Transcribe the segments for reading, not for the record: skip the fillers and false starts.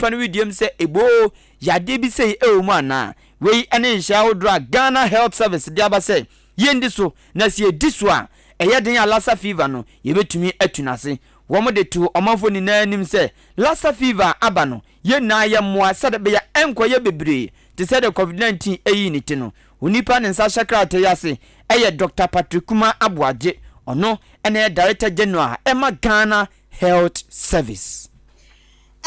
onipa no wedeɛm sɛ eboo yadeɛ bi sei ɛwɔ mu anaa. Wei ne nhyɛ ahodoɔ a Ghana Health Service de aba sɛ yɛndi so, na sɛ yɛdi so a, ɛyɛ den a Lassa fever no, yɛbɛtumi atu no ase. Wɔde too ɔmanfoɔ nyinaa anim sɛ Lassa fever a aba no, yɛn nyinaa yɛmmoa sɛdeɛ ɛbɛyɛ a ɛnkɔyɛ bebree te sɛ deɛ Covid 19 yii ne ti no. Onipa a ne nsa hyɛ krataa yi ase yɛ Dɔkta Patrick Kumah Aboagye, ɔno na ɛyɛ Director General ma Ghana Health Service.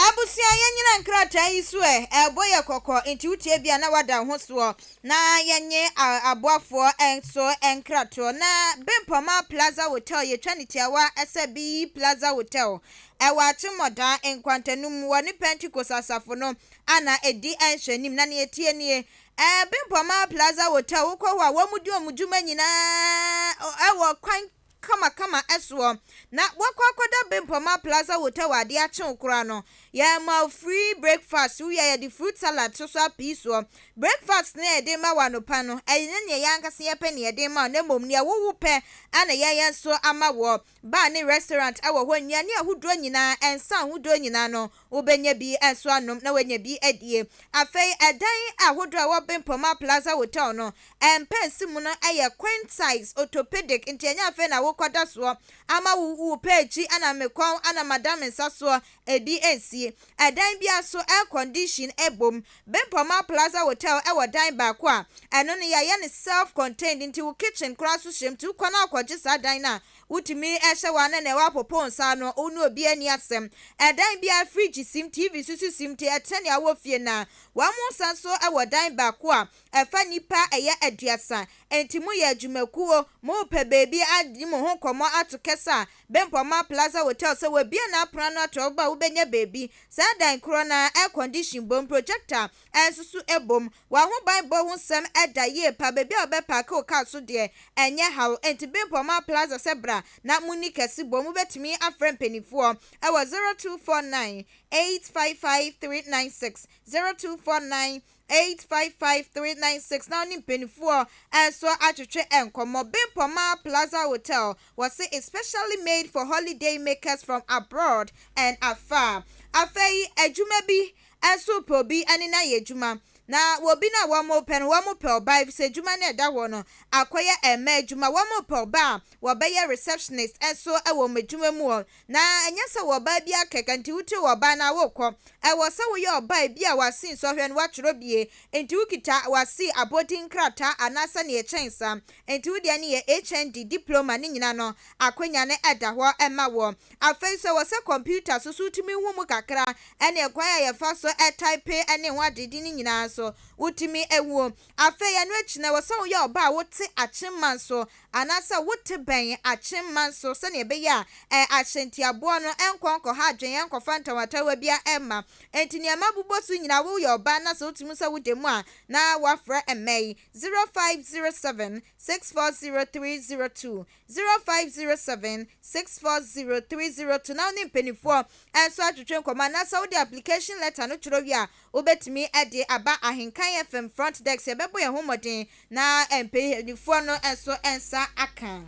Abusua yɛnyina nkrataa yi so ɛ, ɛbɔ yɛ kɔkɔ nti wotie bi a na wada wo ho soɔ na yɛnye aboafoɔ nso nkratoɔ na Bempɔma Plaza Hotel yɛtwa ne tiawa sɛ BE Plaza Hotel ɛwɔ Akyemmɔdaa Nkwantanum wɔne Pentecost asafo no ana ɛdi nhwɛanim na neɛ ɛteɛ nie ɛɛ Bempɔma Plaza Hotel wokɔ hɔ a wɔn di wɔn dwuma nyinaa ɛwɔ kwan kamakama soɔ na woakɔ akɔda Bempɔma Plaza Hotel a adeɛ akye wo koraa no, yɛma wo free breakfast, wowie a yɛde fruit salad nso so apii soɔ. Breakfast no a yɛde ma wo anɔpa no, ɛnyɛ deɛ yɛn ankasa yɛpɛ na yɛde ma wo na mmom deɛ wo wopɛ na yɛyɛ nso ama woɔ. Bar ne restaurant wɔ hɔ, nnuane ahodoɔ nyinaa, nsa ahodoɔ nyinaa no, Wobɛnya bi nso anom na woanya bi adie. Afei ɛdan ahodoɔ a ɛwɔ Bempoma Plaza Hotel no mpɛnsi mu no yɛ queen size orthopedic nti ɛnyɛ afei na wokɔda soɔ ama wo wo pɛ akyi ana me kɔn ana mada me nsa soɔ ebi nsi. Ɛdan biara so air condition bom. Bempoma Plaza Hotel wɔ dan baako a ɛno no yɛayɛ no self contained nti wo kitchen koraa nso hyɛ mu nti wokɔ na wokɔgye saa dan no a Wotumi hyɛ wo anan na woapopo wo nsa ano, wo ne obiara nni asɛm. Ɛdan biara fridge sim, TV nso so sim nti ɛte sɛnea wowɔ fie no ara. Wɔsan nso wɔ dan baako a ɛfa nnipa ɛyɛ aduasa, enti moyɛ adwumakuo, morepɛ baabi adi mo ho nkɔmmɔ ato kɛse a, Bempɔma Plaza Hotel sɛ wɔabue n'apono ano ato hɔ a wobɛnya baabi. Saa dan korɔ no ara air condition bom, projector nso so bom. W'ahobanbɔ ho nsɛm da yie pa, baabi a wobɛpaake wo kaa so deɛ, ɛnyɛ haw. Enti Bempɔma Plaza sɛ bra na monni kɛse bom. Wobɛtumi afrɛ mpanimfoɔ wɔ 0249 855 396, 0249 855 396 na wo ne mpanimfoɔ nso atwetwe nkɔmmɔ. Bempɔma Plaza Hotel, wɔse it's specially made for holiday makers from abroad and afar. Afei adwuma bi nso repɛ obi ne no ayɛ adwuma. Na obi no a wɔrepɛ no, wɔrepɛ ɔbaa efisɛ adwuma no a ɛda hɔ no akɔyɛ mmaa adwuma. Wɔrepɛ ɔbaa a wɔbɛyɛ receptionist nso wɔ wɔn adwuma mu hɔ. Na ɛnyɛ sɛ wɔ ɔbaa biara kɛkɛ nti wote wɔ ɔbaa no a worekɔ. Ɛwɔ sɛ woyɛ ɔbaa ebi a w'ase nsɔhwɛ no woatwerɛ bie nti wokita w'ase abɔdin nkrataa anaasɛ nea ɛkyɛn saa. Nti wo deɛ no yɛ HND, diploma ne nyinaa no akwanya no da hɔ ma woɔ. Afei nso ɛwɔ sɛ kɔmputa so so wotumi hu mu kakra ɛne ɛkwan a yɛfa so type ne ho adedi no nyinaa nso wotumi hu. Afei ɛno akyi no ɛwɔ sɛ woyɛ ɔba a wote akyemma nso anaasɛ wote bɛn akyemma nso sɛnea ɛbɛyɛ a ahyɛntiaboɔ no nkɔ nkɔha adwene nkɔfa ntawatawa biara mma. Enti nea mabobɔ so nyinaa woyɛ ɔba na sɛ wotumi hu sɛ woda mu a na woafrɛ mma yi 0507 640 302. 0507 640 302 na wo ne mpanimfoɔ nso atwetwe nkɔmmɔ anaasɛ wode application letter no twerɛ wie a, wobɛtumi de aba Ahenkan FM front desk. Yɛbɛbɔ yɛn ho mmɔden na mpanimfoɔ no nso nsa aka.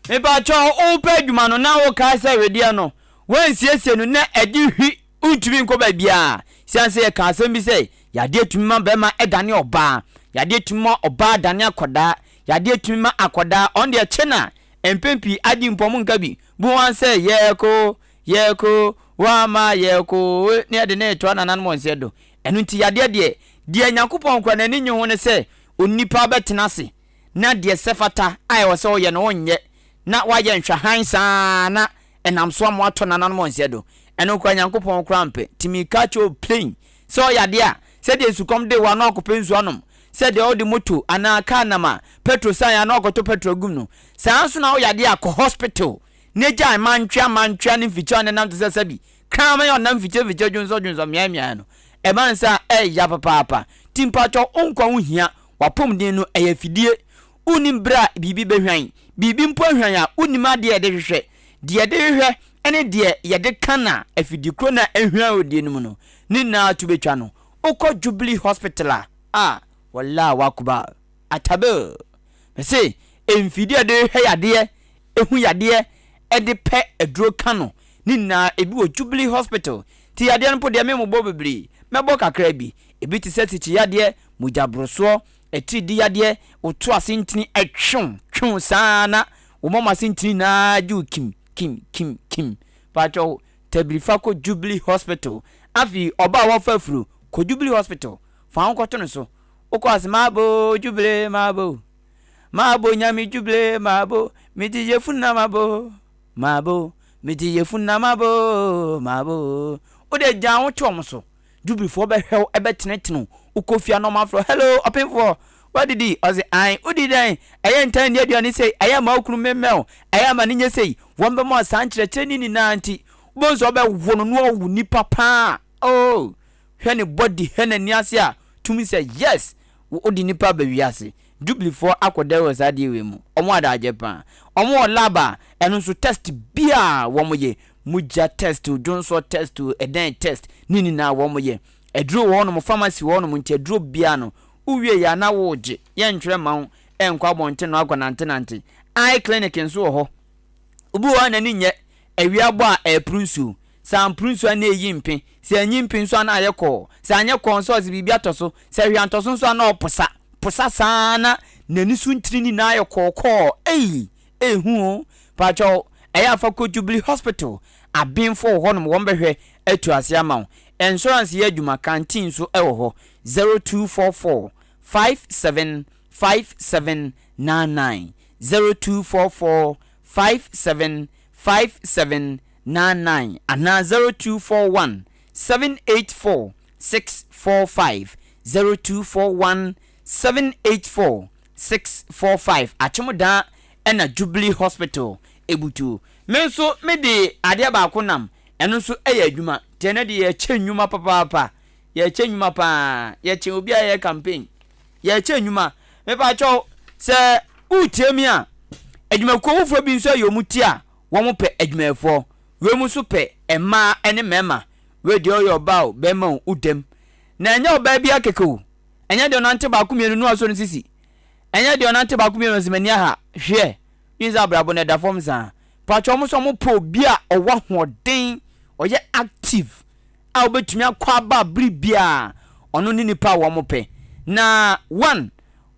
Mepakyɛw, wopɛ adwuma no na wokae sɛ wedeɛ no woansiesie no na ɛde hwi wontumi nkɔ baabiara. Esiane sɛ yɛka asɛm bi sɛ yadeɛ tumi ma barima dane ɔbaa, yadeɛ tumi ma ɔbaa dane akwadaa, Yadeɛ tumi ma akɔdaa ɔno deɛ kye na mpɛn pii agye mpo ɔmo nka bi bu wɔn sɛ yɛko yɛko wama yɛko ne yɛde ne retoa nananom wɔn nseɛ do ɛno nti yadeɛ deɛ deɛ Nyankopɔn koraa n'ani nye ho ne sɛ onipa bɛtena ase na deɛ sɛ fata a ɛwɔ sɛ ɔyɛ no ɔnyɛ na wayɛ nhwɛhan saa na ɛnam so ama watɔ nananom wɔn nseɛ do ɛno koraa Nyankopɔn koraa mpɛ nti meka kyerɛ wo plain sɛ ɔyɛ adeɛ a sɛdeɛ nsukɔm de wo ano akɔpɛ nsuo anom Sɛ deɛ wode moto anaa car nam a petrol san a na wakɔtɔ petrol agum no, saa ara nso na woyɛ adeɛ a kɔ hospital na gyae mantwea mantwea ne mfikyire a nenam te sɛ sɛbi kraman a ɔnam mfikyire mfikyire dwonsɔ dwonsɔ mmeae mmeae no. Ɛba no saa a ɛyɛ papaapa. Nti mpakyɛw wo nkwa ho hia, w'apɔmuden no ɛyɛ afidie. Wonnim berɛ a biribi bɛhwan, biribi mpo ahwan a wonnim adeɛ a yɛde hwehwɛ. Deɛ yɛde hwehwɛ ne deɛ yɛde ka no a afidie koro no a ahwan wɔ deɛ no mu no ne nyinaa to bɛtwa no. Wokɔ Jubilee Hospital a, ah, Wallahu Akbar, Atabir. Mese, mfidie a yɛde hwɛ yadeɛ, ehu yadeɛ, de pɛ aduro ka no, ne nyinaa ebi wɔ Jubilee Hospital. Nti yadeɛ no mpo deɛ memmobɔ bebree, mɛbɔ kakra bi. Ebi te sɛ sikyi yadeɛ, mogya borosoɔ, atiridii yadeɛ, wo to ase ntini twe twe saa ara na wo moma ase ntini nyinaa gye wo kim kim kim kim. Paatwɔw, tabiri fa kɔ Jubilee Hospital. Afei ɔbaa a wafa afuro, kɔ Jubilee Hospital, fa wo ho kɔto no so. Wokɔ ase, Mabo, Jubilee, mabo. Mabo, Nyame Jubilee, mabo. Mede yafunu na mabo, mabo. Mede yafunu na mabo, mabo. Wode gyaa wo to wɔn so. Jubileefoɔ bɛhwɛ wo, ɛbɛtenetene wo. Wokɔ fie a na wɔafrɛ wo, hello, ɔpemfoɔ, woadidi? Ɔse, ae. Wodi dɛn? Ɛyɛ ntaa nni aduane sei, ɛyɛ ma wo kunu mmemmɛn wo, ɛyɛ ma no nyɛ sei. Wɔbɛma wo saa nkyerɛkyerɛ no nyinaa nti, wobɛhu sɛ wɔbɛwo no na wawu nipa paa. Oh, hwɛ ne body, hwɛ n'ani ase a, tumi sɛ yes, wode nipa aba wiase. Jubileefoɔ akɔdɛre wɔ saa adeɛ wei mu. Wɔn adagye paa. Wɔn wɔ lab a, ɛno nso test biara wɔyɛ. Mogya test o, dwonsɔ test o, ɛdɛn test, ne nyinaa wɔn yɛ. Aduro wɔ hɔnom, pharmacy wɔ hɔnom, nti aduro biara no, wowie yɛ a na woregye, yɛntwerɛ mma wo nkɔ abɔnten no akɔnantenante. Eye clinic nso wɔ hɔ. Obi wɔ hɔ a n'ani nyɛ, awia bɔ a ɛreporo nsuo, sɛ amporo nsuo a na ɛreyi mpe, sɛ anyi mpe nso a na ayɛ kɔɔ, sɛ anyɛ kɔɔ nso a ɔsɛ biribi atɔ so, sɛ hwee antɔ so nso a na ɔposa, posa saa ara na n'ani so ntini nyinaa ayɛ kɔɔkɔɔ, ei! Ehu o, pakyɛw ɛyɛ a fa kɔ Jubilee Hospital, abenfo wɔ hɔnom wɔn bɛhwɛ atu ase ama wo. Insurance yɛ adwuma, canteen nso wɔ hɔ. 0244 57 57 99, 0244 57 57 99 anaa 0241 784 645, 0241 784 645 Akyemdaa ɛna Jubilee Hospital ebutu. Me nso me de adeɛ baako nam, ɛno nso ɛyɛ adwuma. Nti ɛnɛ deɛ yɛkyɛ nnwuma papaapa. Yɛkyɛ nnwuma paa. Yɛkyɛ obi a yɛyɛ campaign. Yɛkyɛ nnwuma. Mepa kyɛw, sɛ woretie me a, adwumakuo foforɔ bi nso ayɛ wɔn ti a wɔn pɛ adwumayɛfoɔ. Wei mu nso pɛ mmaa ne mmarima. Wei deɛ ɔyɛ ɔbaa o, barima o, wodam. Na ɛnyɛ ɔbaa biara kɛkɛ o. Ɛnyɛ deɛ ɔnante baako mmienu no asɔ no sisi. Ɛnyɛ deɛ ɔnante baako mmienu ɔsɛ m'ani aha. Hwɛ, dwen sɛ abrabɔ no ɛda fam saa. Paatwa wɔn nso wɔn pɛ obi a ɔwɔ ahoɔden, ɔyɛ active a ɔbɛtumi akɔ aba bere biara. Ɔno ne nipa a wɔn pɛ. Na one,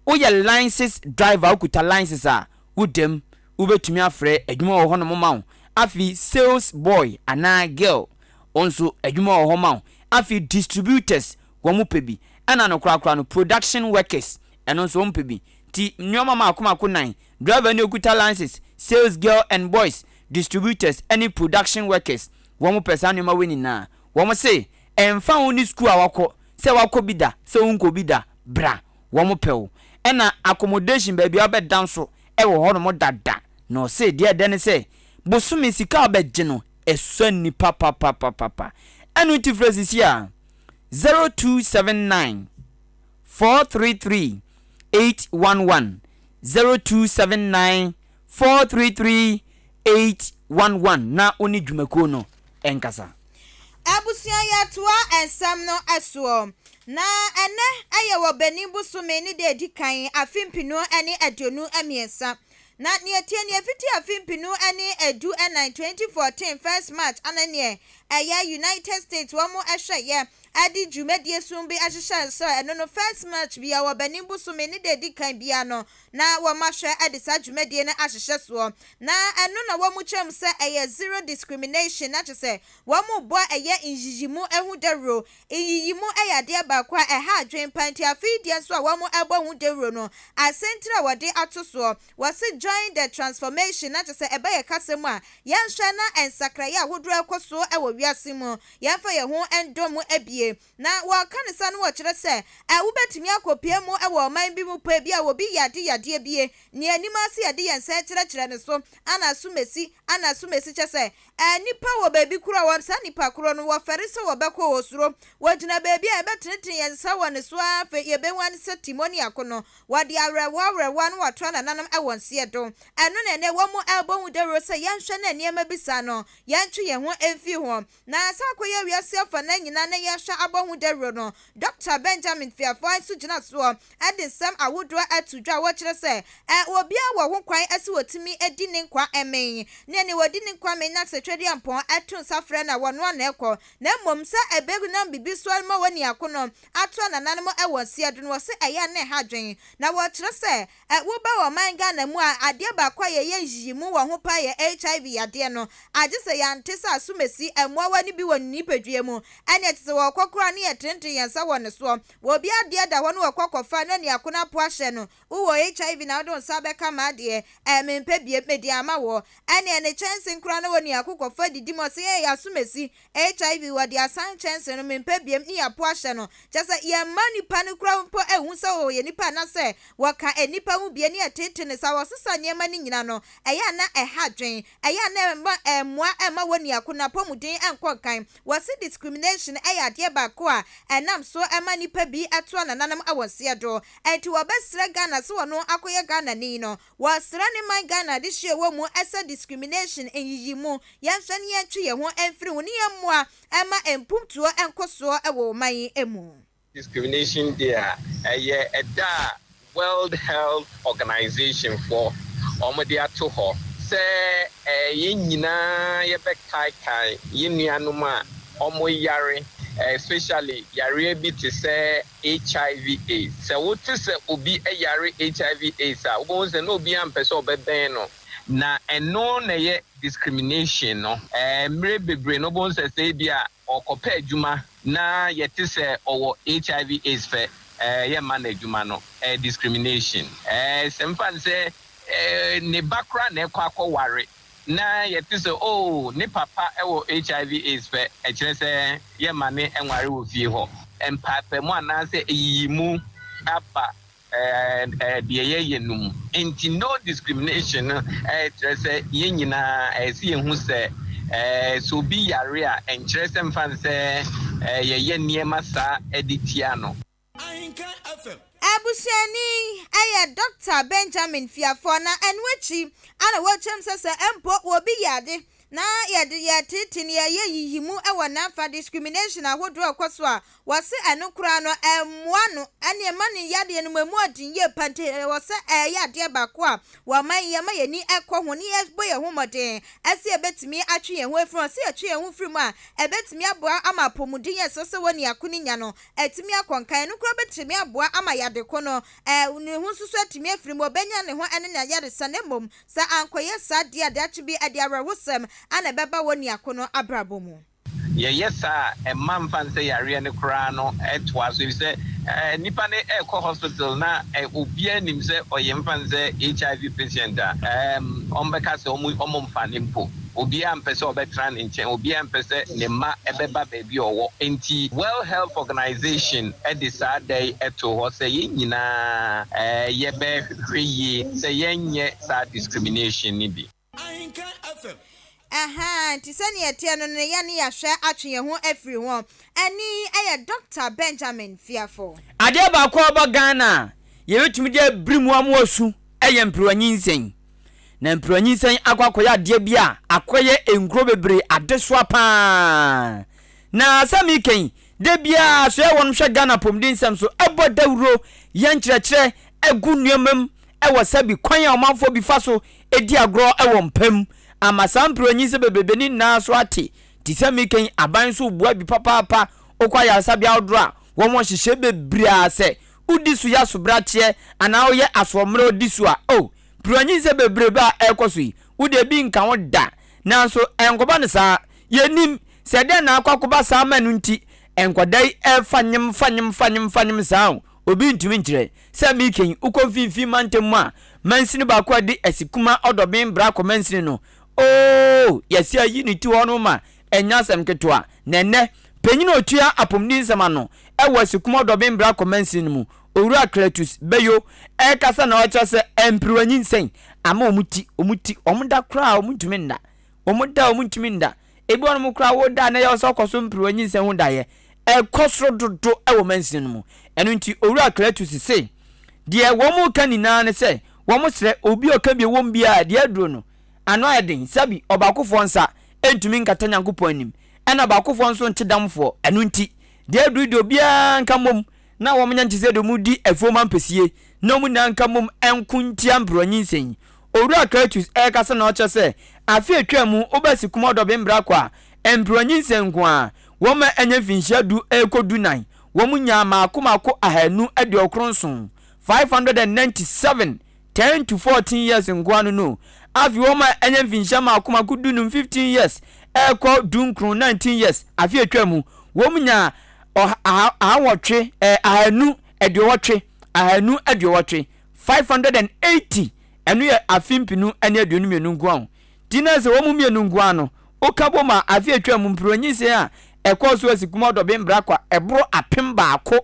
woyɛ license driver, wokuta license a, wodam, wobɛtumi afrɛ adwuma wɔ hɔnom ma wo. Afei sales boy anaa girl, wo nso adwuma wɔ hɔ ma wo. Afei distributors, wɔn pɛ bi. Ɛna no korakora no, production workers, ɛno nso wɔn pɛ bi. Nti nneɛma mako mako nan, driver ne okuta license, sales girl and boys, distributors ɛne production workers, wɔn pɛ saa nneɛma wei nyinaa. Wɔn se, ɛnfa ho ne sukuu a wakɔ, sɛ wakɔ bi da, sɛ wonkɔ bi da, bra, wɔn pɛ wo. Ɛna accommodation, baabi a wobɛda nso ɛwɔ hɔnom dada. Na ɔse deɛ ɛdɛ ne sɛ, bosome sika a wobɛgye no, ɛsɔ ani papapapapa. Ɛno nti frɛ sisi a. 0279 433 811, 0279 433 811 na wo ne dwumakuo no nkasa. Abusua yɛtoa nsɛm no soɔ. Na ɛnɛ yɛ wɔ Benin bosome ne da ɛdi kan afe mpenu ne 23. Na neɛ ɛteɛ nie, fiti afe 2014, 2014 first March ana neɛ ɛyɛ United States wɔn hwɛeɛ de dwumadie som bi ahyehyɛ sɛ ɛno no first March biara wɔ Benin bosome ne da ɛdi kan biara no na wɔn ahwɛ de saa dwumadie no ahyehyɛ soɔ. Na ɛno na wɔn kyerɛ mu sɛ ɛyɛ zero discrimination, na kyerɛ sɛ wɔn bɔ ɛyɛ nyiyimu ho dawuro. Nyiyimu yɛ adeɛ baako a ɛha adwene pa nti afei deɛ nso a wɔn ɛbɔ ho dawuro no asɛntire a wɔde ato soɔ, wɔse "Join the transformation", na kyerɛ sɛ ɛba yɛ kasa mu a, yɛnhwɛ na nsakraeɛ ahodoɔ ɛkɔ so wɔ wiase mu, yɛmfa yɛn ho ndɔ mu abie. Na wɔka ne sa no wɔkyerɛ sɛ ɛ wobɛtumi akɔpie mu wɔ ɔman bi mu pɛ bi a obi yade yadeɛ bie ne anim ase yɛde yɛn nsa kyerɛkyerɛ ne so ana asomasi ana asomasi, kyɛ sɛ ɛ nipa wɔ baabi koro a wɔn saa nipa koro no wɔfɛre sɛ wɔbɛkɔ wɔ soro wɔgyina baabi a yɛbɛtenetene yɛn nsa wɔ ne so ara. Afei yɛbɛhu ane sɛ timoni ako no wɔde awerɛhoɔ awerɛhoɔ no wɔatoa nananom wɔ nseɛ do. Ɛno na ɛnɛ wɔn mu ɛrebɔ ho dawuro sɛ yɛnhwɛ na nneɛma bi saa no yɛntwe yɛn ho mfi ho. Na sɛ akɔyɛ wiase afanan nyinaa na yɛrehwɛ abɔ ho dawuro no, Dɔkta Benjamin Fiafoe nso gyina soɔ de nsɛm ahodoɔ ato dwa a wɔkyerɛ sɛ obiara wɔ ho kwan sɛ ɔtumi di ne nkwa mmee. Ne nea ɔdi ne nkwa mee na sɛ Twedeampɔn to nsa frɛ no a, ɔno ara na ɛkɔ. Na mmom sɛ ɛbɛnam biribi so ma wani ako no ato anananom wɔ nseɛ do no, wɔse ɛyɛ a na ɛha adwene. Na wɔkyerɛ sɛ Woba ɔman Ghana mu a, adeɛ baako a yɛyɛ nyiyimu wɔ ho paa yɛ HIV yadeɛ no. Agye sɛ yɛante sɛ asomasi, mmoawa no bi wɔ ne nipadua mu. Ɛneɛ te sɛ wɔkɔ koraa ne yɛtenetene yɛn nsa wɔ ne soɔ. Wɔ obi adeɛ da hɔ ne wɔkɔ kɔfa na niako no apo ahyɛ no, wowɔ HIV na wode wo nsa bɛka m'adeɛ, ɛɛ mempɛ biem, mede ama woɔ. Ɛneɛ ne kyɛnse koraa na wɔ niako kɔfa didi mu ɔse ee asomasi, HIV wɔde asan kyɛnse no mempɛ biom ne yɛapo ahyɛ no kyerɛ sɛ yɛmma nipa no koraa mpo nhu sɛ ɔyɛ nipa anasɛ wɔka nnipa ho bie ne yɛtete no saa wɔsesa nneɛma no nyina no ɛyɛ a na ɛha adwen ɛyɛ a na ɛmma ɛmmoa ɛmma wɔ niako no apɔmuden nkɔ nkan wɔse discrimination ɛyɛ adeɛ baako a ɛnam so ɛma nipa bi ɛtoa nananom ɛwɔ nseɛ do ɛnti wɔbɛsrɛ Ghana sɛ wɔno akɔyɛ Ghanani no Wɔsrɛ ne man Ghana adehyeɛ wɔ mu ɛsɛ discrimination nyiyimu yɛnhwɛ ne yɛntwe yɛn ho mfiri ho ne yɛmmoa mma mpuntuo nkosoɔ wɔ ɔman yi mu. Discrimination Day a ɛyɛ ɛda a World Health Organization foɔ wɔn de ato hɔ sɛ yɛn nyinaa yɛbɛkaekae yɛn nuanom a wɔn yare especially yareɛ bi te sɛ HIV AIDS. Sɛ wote sɛ obi yare HIV AIDS a, wobɛhu sɛ na obiara mpɛ sɛ ɔbɛbɛn no. Na ɛno na ɛyɛ discrimination no. Mmerɛ bebree no wobɛhu sɛ sɛ ebia ɔrekɔpɛ adwuma na yɛte sɛ ɔwɔ HIV AIDS pɛ, yɛmma no adwuma no. Ɛyɛ discrimination. Sɛ mfa no sɛ ne ba koraa na ɛrekɔ akɔware na yɛte sɛ oh ne papa wɔ HIV AIDS pɛ, ɛkyerɛ sɛ yɛmma no nware wɔ fie hɔ. Mpaapaemu anaasɛ eyiyimu aba deɛ yɛyɛ no mu. Enti no discrimination no kyerɛ sɛ yɛn nyinaa ɛyɛ sɛ yɛhu sɛ sɛ obi yare a, ɛnkyerɛ sɛ mfa no sɛ yɛyɛ nneɛma saa de tia no. Ahenkan FM. Abusuani yɛ Dɔkta Benjamin Fiafoɔ na ɛno akyi na wɔkyerɛm sɛ sɛ mpo obi yɛ ade na yɛde yɛtete no yɛyɛ nyiyimu wɔ n'afa discrimination ahodoɔ a ɛkɔ so a wɔse ɛno koraa no ɛmmoa no ɛne ɛma ne yadeɛ no mu ɛmu ɔden yie pa nti ɛwɔ sɛ ɛyɛ adeɛ baako a wɔma yɛma yɛn ani kɔ ho ne yɛbɔ yɛn ho mmɔden ɛsɛ yɛbɛtumi atwe yɛn ho afiri ho sɛ yɛtwe yɛn ho firi mu a ɛbɛtumi aboa ama apɔmuden a ɛsɛ sɛ wɔn niako no nya no atumi akɔ nkan. Ɛno koraa bɛtumi aboa ama yade ko no, ne ho nso so atumi afiri mu, ɔbɛnya ne ho ne n'ayaresa, na mmom sɛ ankɔyɛ saa deɛ a, daakye bi ɛde awerɛhosɛm na ɛbɛba wɔ niako no abrabɔ mu. Yɛyɛ saa a, ɛmma mfa nsɛ yareɛ no koraa no toa so, efisɛ nipa no rekɔ hospital na obiara nim sɛ ɔyɛ mfa nsɛ HIV patient a, wɔbɛka sɛ wɔmfa no mpo. Obiara mpɛ sɛ ɔbɛtena ne nkyɛn, obiara mpɛ sɛ ne mma bɛba baabi a ɔwɔ. Enti World Health Organization de saa da yi too hɔ sɛ yɛn nyinaa yɛbɛhwɛ yie sɛ yɛnyɛ saa discrimination no bi. Ahenkan FM. Ahaa, nti sɛnea ɛteɛ no no, yɛne yɛahwɛ atwe yɛn ho afiri ho. Ɛne yi yɛ Dɔkta Benjamin Fiafo. Adeɛ baako a ɔba Ghana a yɛbɛtumi de abiri mu ama wasu yɛ mperewa nyinsɛn. Na mperewa nyinsɛn akɔ akɔyɛ adeɛ bi a akɔyɛ nkuro bebree adesoa pa ara. Na sɛ meka yi, da biara so yɛ wɔn hwɛ Ghana apɔmuden nsɛm so bɔ dawuro, yɛ nkyerɛkyerɛ gu nneɛma mu wɔ sɛbi kwan a ɔmanfoɔ bi fa so di agorɔ wɔ mpa mu ama saa mperewa nyinsɛn bebrebe no nyinaa so ate. Te sɛ meka yi, aban nso reboa bi papaapa. Wokɔ ayaresabea ahodoɔ a, wɔwɔ nhyehyɛe bebree a sɛ wodi so yɛ asobrakyeɛ anaa woyɛ asoɔmmerɛw di so a, oh, mperewa nyinsɛn bebrebe a ɛrekɔ so yi, wo deɛ ebi nka wo da. Nanso ɛnkɔba no saa. Yɛnnim sɛ dɛn na akɔ akɔba saa ma ɛno nti nkwadaa yi refa nyem fa nyem fa nyem fa nyem saa o. Obi ntumi nkyerɛ. Sɛ mereka yi, wokɔ mfinimfini mantam mu a, mansini baako a ɛde Asikuma Ɔdɔben bra kɔ mansini no, oo, yɛasi ayi ne ti hɔ no ma ɛnyɛ asɛm ketewa. Na ɛnnɛ, panyin a otua apɔmuden nsɛm ano wɔ Asikuma Ɔdɔben bra kɔ mansini no mu, Owura Cletus Bayo rekasa na ɔkyerɛ sɛ mperewa nyinsɛn ama wɔn ti, wɔn ti, wɔn da koraa wɔn ntumi nna. Wɔn da wɔn ntumi nda. Ebi wɔ nom koraa wo da na ɛyɛ sɛ ɔkɔ so mperewa nyinsɛn ho daeɛ. Ɛkɔ soro dodo wɔ mansini no mu. Ɛno nti Owura Cletus se deɛ wɔn reka nyinaa ne sɛ wɔn srɛ obi a ɔka bi ɛwom biara deɛ aduro no ano ayɛ den sɛbi ɔbaakofoɔ nsa ntumi nkata Nyankopɔn anim. Ɛna baakofoɔ nso nte damfoɔ. Ɛno nti, deɛ aduru deɛ obiara nka mmom na wɔn nyɛ nte sɛ deɛ wɔredi afuom ampesie na wɔn nyinaa nka mmom nko ntia mperewa nyinsɛn yi. Owura Cletus rekasa na ɔkyerɛ sɛ afe a etwaa mu woba Sikum Ɔdɔben Brakɔ a, mperewa nyinsɛn nko ara, wɔn a anya mfinhyia du rekɔ dunan, wɔn nyaa mmaako mmaako 597, 597, 10 to 14 years nko ara no no. Afei wɔn a anya mfinhyia mmaako mmaako dunum, 15 years, rekɔ dunkron, 19 years, afe a etwaa mu, wɔn nyaa ɔha, aha, ahanwɔtwe, eh, 280, 280, 580, ɛno yɛ afe mpenu ne 22 nko ara o. Nti na sɛ wɔn mu mmienu nko ara no, woka bom a, afe a etwaa mu mprenu nyinsɛn a ɛkɔɔ so asi Kumau-Dɔben Brakwa ɛboro 1000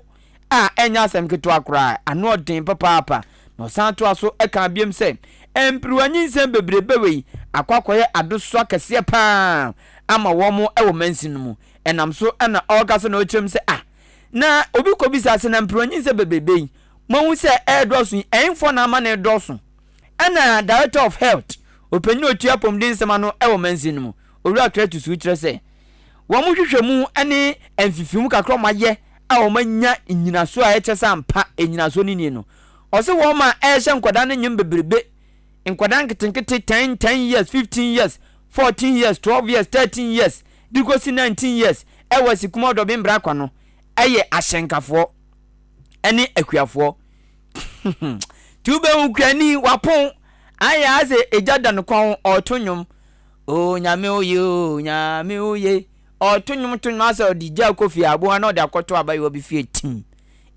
a ɛnyɛ asɛm ketewa koraa, ano ɔden papaapa. Na ɔsan toa so kaa biom sɛ, Mperewa nyinsɛn bebrebe wei akɔ akɔyɛ adesoa kɛseɛ pa ara ama wɔn wɔ mansin no mu. Ɛnam so na ɔrekasa na ɔrekyerɛ mu sɛ, Ah, na obi kɔbisaa sɛ, na mperewa nyinsɛn bebrebe yi, moahu sɛ ɛredɔɔso yi, ɛhefoɔ na ama no redɔɔso? Ɛna Director of Health, ɔpanyin a ɔtua apɔmuden nsɛm ano wɔ mansin no mu, Owura Cletus Wu kyerɛ sɛ, wɔn nhwehwɛmu ne mfifirimu kakra a wɔayɛ a wɔanya nnyinasoɔ a ɛkyerɛ sɛ ampa nnyinasoɔ no nie no, ɔse wɔn a ɛrehyɛ nkwadaa no nyem bebrebe, nkwadaa nketenkete 10, 10 years, 15 years, 14 years, 12 years, 13 years, de kɔsi 19 years ɛwɔ Asikuma Ɔdɔben Brakwa no yɛ ahyɛnkafoɔ ne akuafoɔ. Nti wobɛhu kuani wapon ayɛ asɛ egya da no kɔn ɔreto nnwom. O nyame oye o nyame oye. Ɔreto nnwom to nnwom asɛ ɔde gya kɔ fie aboa na ɔde akɔto abayewa bi fie tim.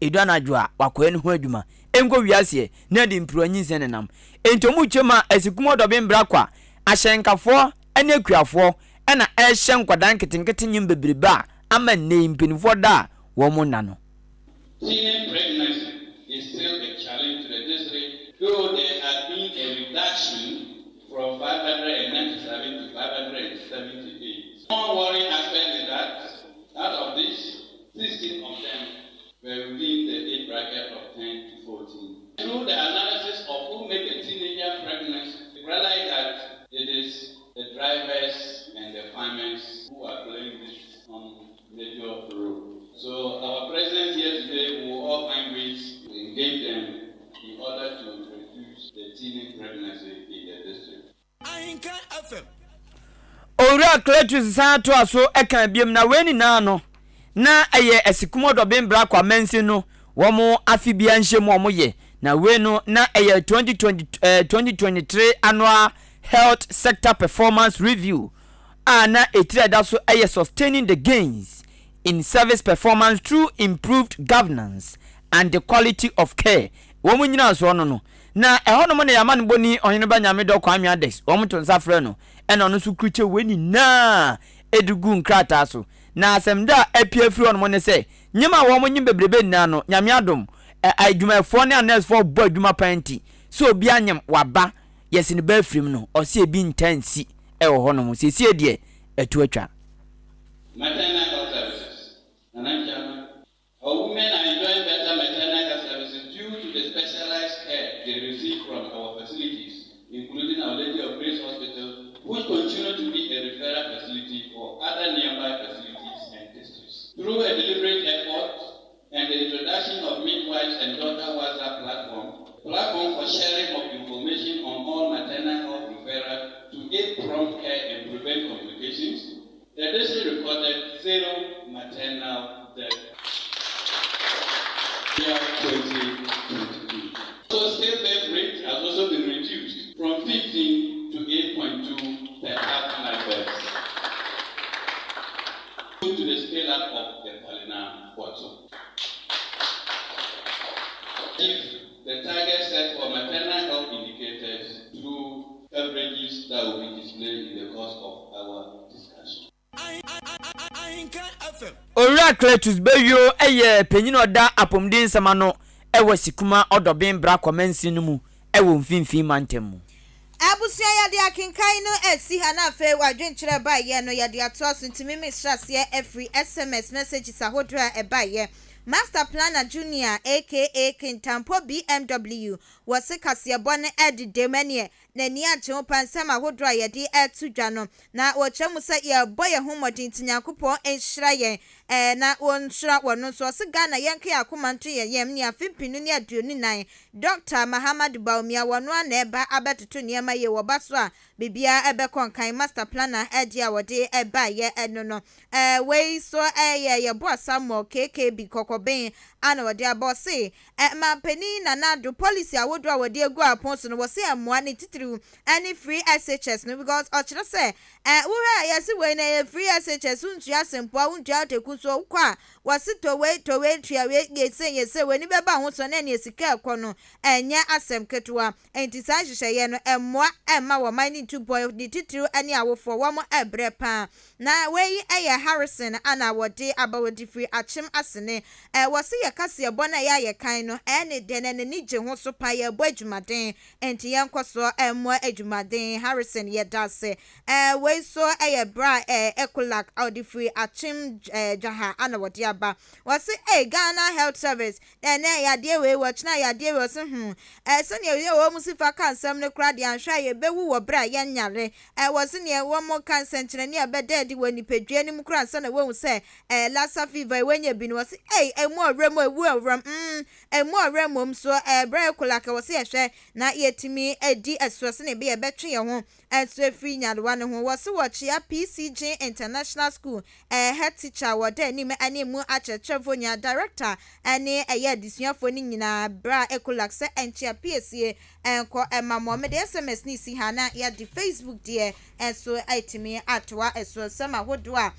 Edu anadwo a wakɔyɛ ne ho adwuma. Ɛnkɔ wiaseɛ na ɛde mpirewa nyinsɛn nenam. Enti ɔmo kyɛ mu a Asikum Ɔdɔben Brakwa ahyɛnkafoɔ ne akuafoɔ na ɛrehyɛ nkwadaa nketenkete nnwom bebrebe a ama nnɛ yi mpanimfoɔ da a wɔn nna no. Teenage pregnancy is still a challenge to the district, though there has been a reduction from 597 to 578. One worrying aspect is that out of this, 16 of them were within the age bracket of 10 to 14. Through the analysis of who make a teenager pregnant, we realize that it is the drivers and the farmers who are playing this um, major role. So our presence here today will all find ways to engage them in order to reduce the teenage pregnancy in the district. Ahenka FM. Owura Cletus san toa so kaa biom na wei nyinaa no na ɛyɛ Asikum Ɔdɔben Brakwa mansin no wɔn afe biara nhyiam a wɔyɛ na wei no na ɛyɛ 2020, eh, 2023 Annual Health Sector Performance Review a na etiri a ɛda so yɛ Sustaining the Gains in Service Performance Through Improved Governance and the Quality of Care wɔn nnyinasoɔ no no. Na ɛhɔnom na yɛn amanebɔni Ɔheneba Nyamedɔ Kwame Ades wɔn to nsa frɛ no ɛna ɔno nso krukye wei nyinaa de gu nkrataa so. Na asɛmda a apue afiri hɔnom ne sɛ nneɛma a wɔn nyem bebrebe nyinaa no Nyame adom ɛ adwumayɛfoɔ ne anɛɛsefoɔ bɔ adwuma paa nti sɛ obi anyem waba yɛse ne ba afirim no ɔse ebi ntaa nsi wɔ hɔnom seesei deɛ ɛto atwa. Maternal health services, Nana Nkyama, Our women are enjoying better maternal health services due to the specialized care they receive from our facilities, including Our Lady of Grace Hospital, which continue to be a referral facility for other nearby facilities and districts. Through a deliberate effort and the introduction of midwives and daughter WhatsApp platform, platform for sharing of information on all maternal health referrals to aid prompt care and prevent complications, the district recorded zero maternal death year 2022. So stillbirth rate has also been reduced from 15 to 8.2 per thousand live births due to the scale up of the Palinam portal. If the target set for maternal health indicators through coverages that will be displayed in the course of our discussion. Ahenka FM. Owura Cletus Bawuo yɛ panyin a ɔda apɔmuden nsɛm ano wɔ Sikuma Ɔdɔben Brakwa mansin no mu wɔ Mfinfini Mantam mu. Abusua yɛde akenkan no asi ha na afei w'adwenkyerɛ ɛbaeɛ no yɛde atoa so nti me mehyɛ aseɛ afiri sms messages ahodoɔ a ɛbaeɛ Master Planner Junior aka Kintampo BMW wɔse kaseɛbɔ no ɛdedam ɛneɛ. N'ani agye ho paa nsɛm ahodoɔ a yɛde reto dwa no, na ɔkyerɛ mu sɛ yɛrebɔ yɛn ho mmɔden nti Nyankopɔn nhyira yɛn eh, na ɔnhyira wɔn nso. Ɔse Ghana yɛnka yɛn akoma nto yɛn yam ne afe mpenu ne 24 Dɔkta Mahamadou Bawumia wɔno ara na ɛreba abɛtoto nneɛma yie, wɔba so a biribiara ɛbɛkɔ nkan, Master Planner deɛ a wɔde baeɛ no no. Eh, wei nso yɛ Yeboah Samuel KKB Kɔkɔben a na wɔde aba, ɔse Eh, Manpanin Nana Addo, policy ahodoɔ a wɔde agu apon so no, wɔse ɛmmoa, ne titiriw ɛne free SHS no because ɔkyerɛ sɛ, eh, wohwɛ a yɛse wei no ɛyɛ free SHS, wontua sempoa, wontua ateku nso wokɔ a, wɔse tɔ wei, tɔ wei, tua wei, yɛ sei, yɛ sei, w'ani bɛba ho so na ɛneɛ sika a ɛkɔ no ɛnyɛ asɛm ketewa. Enti saa nhyehyɛeɛ no ɛmmoa ɛmma wɔn man no ntu mpɔn, ne titiriw ɛne awofoɔ, wɔn ɛbrɛ paa. Na wei yɛ Harrison a na wɔde aba wɔde firi Akyem Asene. Ɛ, wɔse yɛ kaseɛbɔ no a ɛyɛ a yɛkan no, ɛne dɛ na n'ani gye ho so paa, yɛrebɔ adwumaden, enti yɛnkɔ so mmoa adwumaden. Harrison, yɛda ase. Ɛ, wei nso yɛ berɛ a ɛ, Ekolak a ɔde firi Akyem ɛ, Dwaha a na wɔde aba. Wɔse ei, Ghana Health Service, Ɛnnɛ yadeɛ wei, ɔkyena yadeɛ wei, ɔse hmm, ɛɛ sɛdeɛ yɛ wɔn si fa ka nsɛm no koraa deɛ anhwɛ a yɛbɛwu wɔ berɛ a yɛnyare. Ɛɛ wɔse neɛ wɔn ka nsɛnkyerɛnne a ɛbɛda adi wɔ nipadua no mu koraa ansa na wɔahu sɛ ɛɛ Lassa fever yi wɔanya bi no, wɔse ei ɛmu ɔwerɛ mu, ɛwu ɔwerɛm, mm ɛmu ɔwerɛ mmom so ɛɛ berɛ a ɛkɔ like wɔse yɛhwɛ na yɛtumi di ɛsoɔ sɛdeɛ ɛbɛyɛ ɛbɛtwe yɛn ho nso afiri nyarewa no ho. Wɔse wɔkyea PCG International School ɛɛ head teacher a wɔda anim ne emu akyerɛkyerɛfoɔ nyinaa, director ne ɛyɛ adesuafoɔ no nyinaa berɛ a Ecolac sɛ ɛnkyea piesie nkɔ ɛma mo. Mede SMS no resi ha na yɛde Facebook deɛ nso atumi atoa ɛso. Nsɛm ahodoɔ a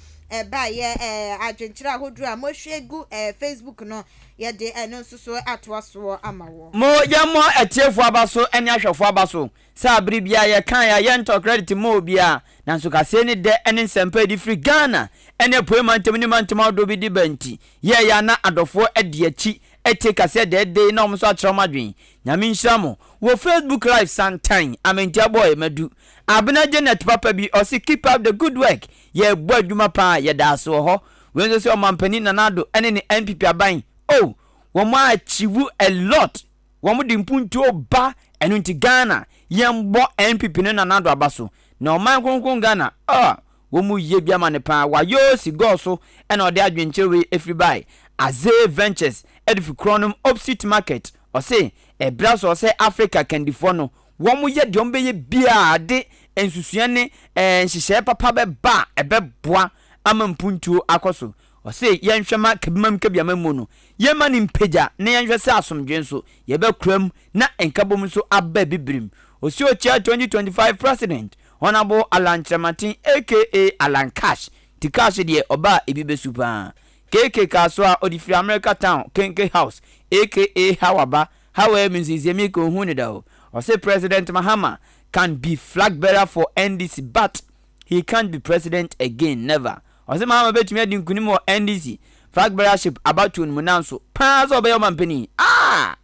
ɛbaeɛ, ɛɛ adwenkyerɛ ahodoɔ a mohwie gu ɛɛ Facebook no yɛde ɛno nso so atoa soɔ ama wo. Mo yɛmmɔ atiefoɔ aba so ne ahwɛfoɔ aba so Sɛ abere biara yɛkae a yɛntɔ credit mma obiara, nanso kaseɛ ne dɛ ne nsɛmpa a ɛde firi Ghana ne Apuei mantam ne mantam ahodoɔ bi de ba nti, yɛɛyɛ a na adɔfoɔ adi akyi atie kaseɛ dɛɛdɛɛ yi na wɔn nso akyerɛ wɔn adwene. Nyame nhyira mo. Wɔ Facebook live Santan Amantia Boy Madu Abena Janet papa bi ɔse keep up the good work yɛɛbɔ adwuma paa yɛdaase wɔ hɔ. Wei nso se Ɔmanpanin Nana Addo ne ne NPP aban oh wɔn a achieve a lot. Wɔn de mpuntuo ba ɛno nti Ghana yɛn bɔ NPP no Nana Addo aba so na ɔman kronkron Ghana ah wɔn mu yɛ bi ama no paa wayoo si gɔɔ so ɛna ɔde adwenkyerɛ wei ɛfiri bae Azee Ventures ɛde fi korɔnom opsit market ɔse ɛbra so ɔsɛ Africa kandifoɔ no wɔn yɛ deɛ wɔn bɛyɛ biaa de nsusua ne ɛɛ nhyehyɛɛ papa bɛba a ɛbɛboa ama mpuntuo akɔ so Ɔse yɛnhwɛ ma kabimam kabiama mu no yɛmma no mpagya na yɛnhwɛ sɛ asomdwoe nso yɛbɛkora mu na nkabom nso aba abibirim. Ɔse ɔkyia 2025 President Honourable Allan Kyerematen aka Allan Cash nti Cash deɛ ɔba a ebi bɛsu paa. KK kaa so a ɔde firi America Town Kenke House aka Hawa ba Hawa yi mensinsie me ka ɔnhuu no da o. Ɔse President Mahama can be flag bearer for NDC but he can't be president again never. Ɔse Mahama bɛtumi adi nkunim wɔ NDC flagbearership abatoɔ no mu nanso paa sɛ ɔbɛyɛ ɔmanpanin aah!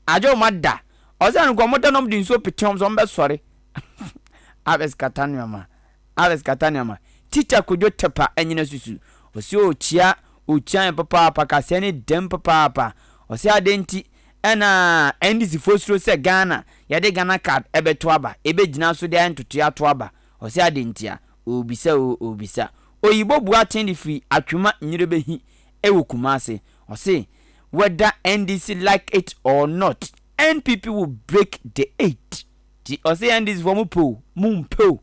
Agye wɔn ada. Ɔse ɛno nka wɔn da na wɔn de nsuo pete wɔn sɛ wɔn bɛsɔre. Abes kata nneɛma. Abes kata nneɛma. Teacher Kojo Tepa anyina susu. Ɔse ɔkyia ɔkyia yɛn papaapa kaseɛ ne dɛm papaapa. Ɔse adɛn nti ɛna NDC foɔ suro sɛ Ghana yɛde Ghana card ɛbɛto aba ɛbɛgyina so de ayɛ ntotoeɛ ato aba. Ɔse adɛn ntia? Oobisa oo oobisa. Oyibo Boateng de firi Atwema Nyerebehi wɔ Kumasi. Ɔse whether NDC like it or not, NPP will break the eight. Nti ɔse NDC foɔ mo pɛ o, mo mpɛ o,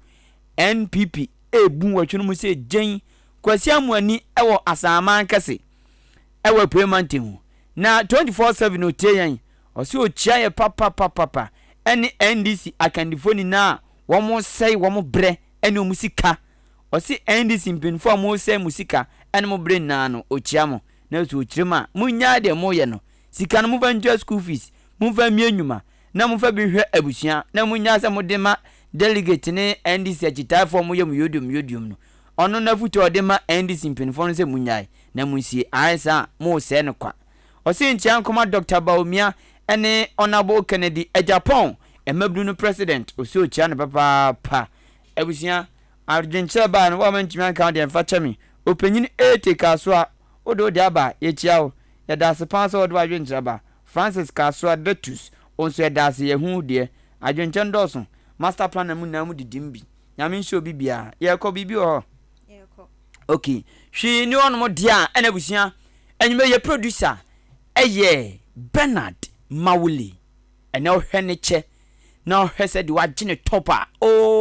NPP ebu nwɔtwe no mu sɛ gyen. Kwasi Amoani wɔ Asaman kɛse wɔ Apuei Mantam mu. Na 24/7 otie yɛn. Ɔse okyia yɛ papapapapa ɛne NDC akandifoɔ nyinaa a wɔn sɛe wɔn brɛ ne wɔn sika. Ɔse NDC mpanyinfoɔ a mosɛe mo sika ne mo bere nyinaa no ɔkyia mo. Nanso ɔkyerɛ mu a monnyae deɛ moyɛ no. Sika no momfa ntua school fees, momfa mmue nnwuma na momfa bi nhwɛ abusua na monnyae sɛ mode ma delegate ne NDC akyitaafoɔ a wɔyɛ mo yodiom yodiom no. Ɔno n'afotuo a ɔde ma NDC mpanyinfoɔ no sɛ monnyae na monsie anyɛ saa a mosɛe no kwa. Ɔse nkyia nkɔma Doctor Bawumia ne Honourable Kennedy Agyapong mmabunu no president ɔse ɔkyia no papaapa. Abusua, adwenkyerɛ baa no wo a mantumi anka wo deɛ mfa kyɛ me. Ɔpanyin Ete Kasoa wode wo deɛ aba a yɛkyia wo. Yɛdaase paa sɛ wode w'adwenkyerɛ aba. Francis Kasoa Datus wo nso yɛdaase yɛhu wo deɛ. Adwenkyɛ no dɔɔso. Master planner mu nyinaa mu didim bi. Nyame nhyɛ obi biara. Yɛkɔ biribi wɔ hɔ. Ok, hwee ni hɔnom deɛ a ɛna abusua anwummerɛ yɛ producer ɛyɛ Bernard Mawule. Ɛnɛ wohwɛ ne kyɛ na wohwɛ sɛ deɛ wagye ne top a oo.